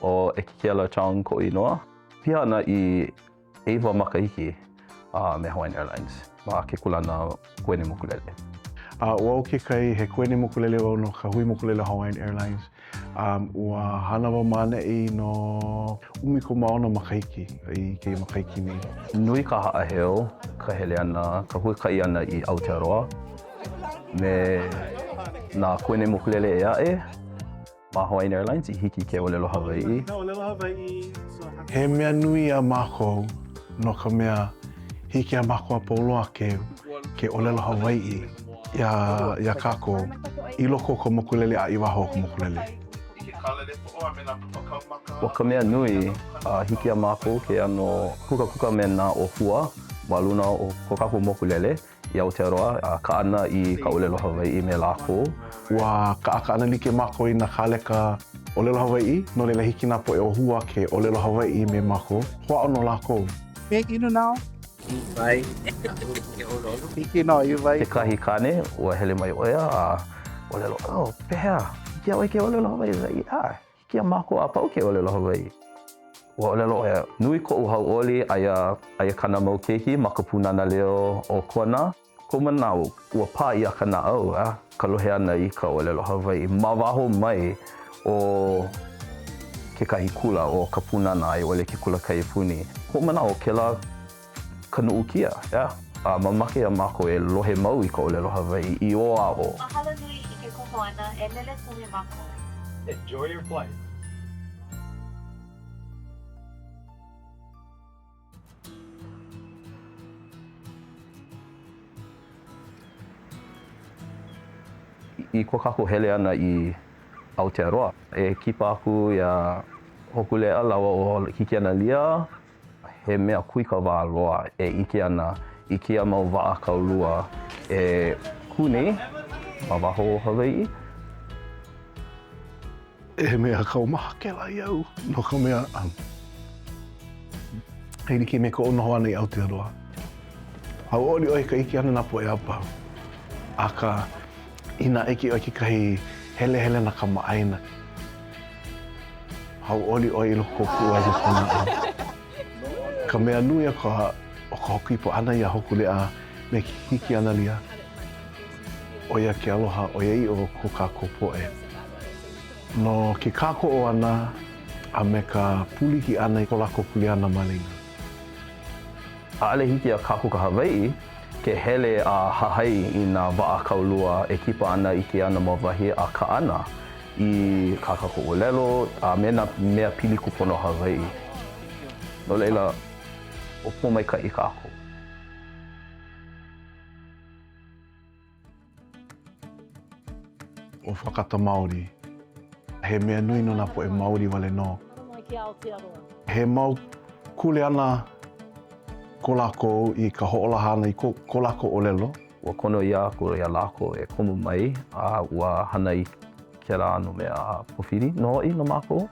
ʻO Ekikiela Chong koʻu inoa. Piha ana i ʻeiwa makahiki me Hawaiian Airlines ma ke kūlana kuene mokulele. A ʻo au kekahi, he kuene mokulele wau no ka hui mokulele Hawaiian Airlines. Um, ua hana wau ma ʻaneʻi no 16 makahiki i kēia makahiki nei. Nui ka haʻaheo, ka hele ʻana, ka huakaʻi ʻana i Aotearoa me nā kuene mokulele ʻē aʻe. Ma Hawaiian Airlines i hiki ke ʻōlelo Hawaiʻi. He mea nui iā mākou no ka mea hiki iā mākou a pau loa ke ke ʻōlelo Hawaiʻi iā iā kākou i loko o ka mokulele a i waho o ka mokulele. ʻO ka mea nui, a hiki iā mākou ke ʻano kūkākūkā me nā ʻōhua ma luna o ko kākou mokulele, i Aotearoa a kaʻana i ka ʻōlelo Hawaiʻi me lākou. Ua kaʻakaʻana like mākou i nā kāleka ʻōlelo Hawaiʻi, no laila hiki nā poʻe ʻōhua ke ʻōlelo Hawaiʻi me mākou. Hoʻāʻo nō lākou. Me inu now. I wai, ke ʻoluʻolu. Hiki nō i wai. Kekahi kāne, ua hele mai ʻo ia a ʻōlelo, Oh, pehea, hiki iā ʻoe ke ʻōlelo Hawaiʻi? ʻAe, hiki iā mākou a pau ke ʻōlelo Hawaiʻi. Ua ʻōlelo ʻo ia, nui koʻu hauʻoli, aia, aia kāna mau keiki ma ka Pūnana Leo o Kona. Koʻu manaʻo, ua pā ʻia ka naʻau, a ka lohe ʻana i ka ʻōlelo Hawaiʻi ma waho mai o kekahi kula, ʻo ka Pūnana a i ʻole ke kula kaiapuni. Koʻu manaʻo, kēlā ka nuʻukia, yeah. A mamake iā mākou e lohe mau i ka ʻōlelo Hawaiʻi i ʻō a ʻō. Mahalo nui i ke koho ʻana e lele pū me mākou. Enjoy your flight. I ko kākou hele ʻana i Aotearoa, e kipa aku iā Hōkūleʻa lāua ʻo Hikianalia, He mea kūikawā loa e ʻike ana i kēia mau waʻa kaulua e kū nei ma waho o Hawaiʻi. He mea kaumaha kēlā iaʻu, no ka mea, e like me koʻu noho ʻana i Aotearoa, hauʻoli ʻoe i ka ʻike ʻana nā poʻe a pau. Akā, inā ʻike ʻoe kekahi helehelena kamaʻāina, Hauʻoli ʻoe i loko o kou puʻuwai me kou naʻau. Ka mea nui o ka o ka hoʻokipa ʻana iā Hōkūleʻa me Hikianalia, ʻo ia ke aloha ʻoiaʻiʻo o ko kākou poʻe. No ke kākoʻo ʻana a me ka pūliki ʻana i ko lākou kuleana ma laila. ʻAʻole hiki iā kākou ka Hawaiʻi ke hele a hahai i nā waʻa kaulua e kipa ana i ke ana ma wahi a kaʻana i kā kākou ʻōlelo a me nā mea pili kūpono Hawaiʻi. No laila, ua pōmaikaʻi kākou. ʻO Whakaata Māori, he mea nui no nā poʻe Māori wale nō. He mau kuleana ko lākou i ka hoʻolaha ʻana i ko, ko lākou ʻōlelo. Ua kono ʻia aku iā lākou e komo mai, a ua hana i kēlā ʻano mea pōwhili nō hoʻi no mākou.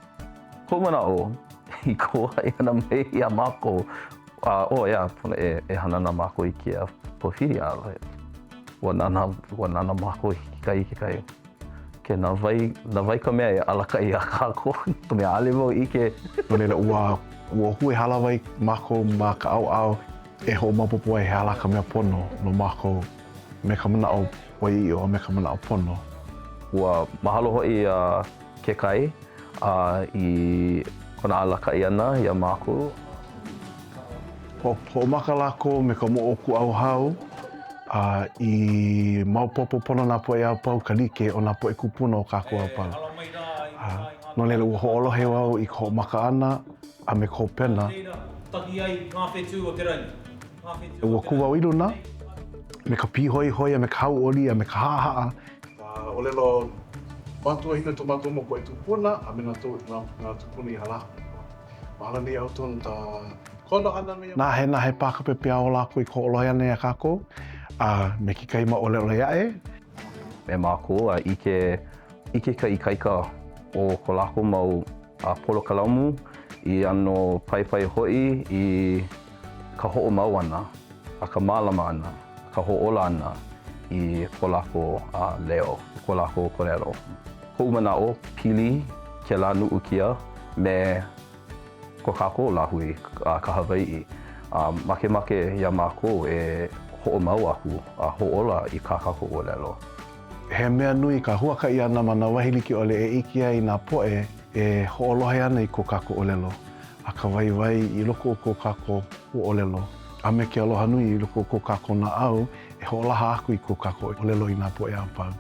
Koʻu manaʻo, i kou haʻi ʻana mai iā mākou, a ʻo ia, pono e, e hana ana mākou i kēia pōwhili, a ua nānā, ua nānā mākou i kekahi i kekahi. Ke na wai, na wai ka mea e alakaʻi iā kākou, ka mea ʻaʻole wau ʻike. No laila, ua, ua hui hālāwai mākou ma ka ʻaoʻao e hoʻomaopopo ai he aha lā ka mea pono no mākou me ka manaʻo ʻoiaʻiʻo a me ka manaʻo pono. Ua mahalo hoʻi iā Kekai a i kona alakaʻi ʻana iā mākou. Hoʻomaka lākou me ka moʻokūʻauhau, a i maopopo pono nā poʻe a pau ka like o nā poʻe kūpuna o kākou a pau. A no laila, ua hoʻolohe wau i ka hoʻomaka ʻana a me ka hopena. Ua kū wau i luna me ka pīhoihoi a me ka hauʻoli a me ka haʻahaʻa. Ka ʻōlelo matuahine to mātou mau poʻe tūpuna a me nā tūpuna i hala aku. Mahalo nui ʻoukou no ka kono ʻana mai. Nahenahe pā ka pepeiao o lākou i ka hoʻolohe ʻana iā kākou a me kekahi mau ʻōlelo ʻē aʻe. Me mākou a ʻike, ʻike ka ikaika o ko lākou mau polokalamu i ʻano paipai hoʻi i ka hoʻomau ʻana, a ka mālama ʻana, ka hoʻōla ʻana i ko lākou leo, i ko lākou ʻōlelo. Koʻu manaʻo, pili kēlā nuʻukia. me ko kākou lāhui, ka Hawaiʻi. A makemake iā mākou e hoʻomau aku a hōʻola i kā kākou ʻōlelo. He mea nui ka huakaʻi ʻana ma nā wahi like ʻole e ʻike ai nā poʻe e hoʻolohe ana i ko kākou ʻōlelo a ka waiwai i loko o ko kākou huaʻōlelo a me ke aloha nui i loko o ko kākou naʻau e hoʻolaha aku i ko kākou ʻōlelo i nā poʻe a pau.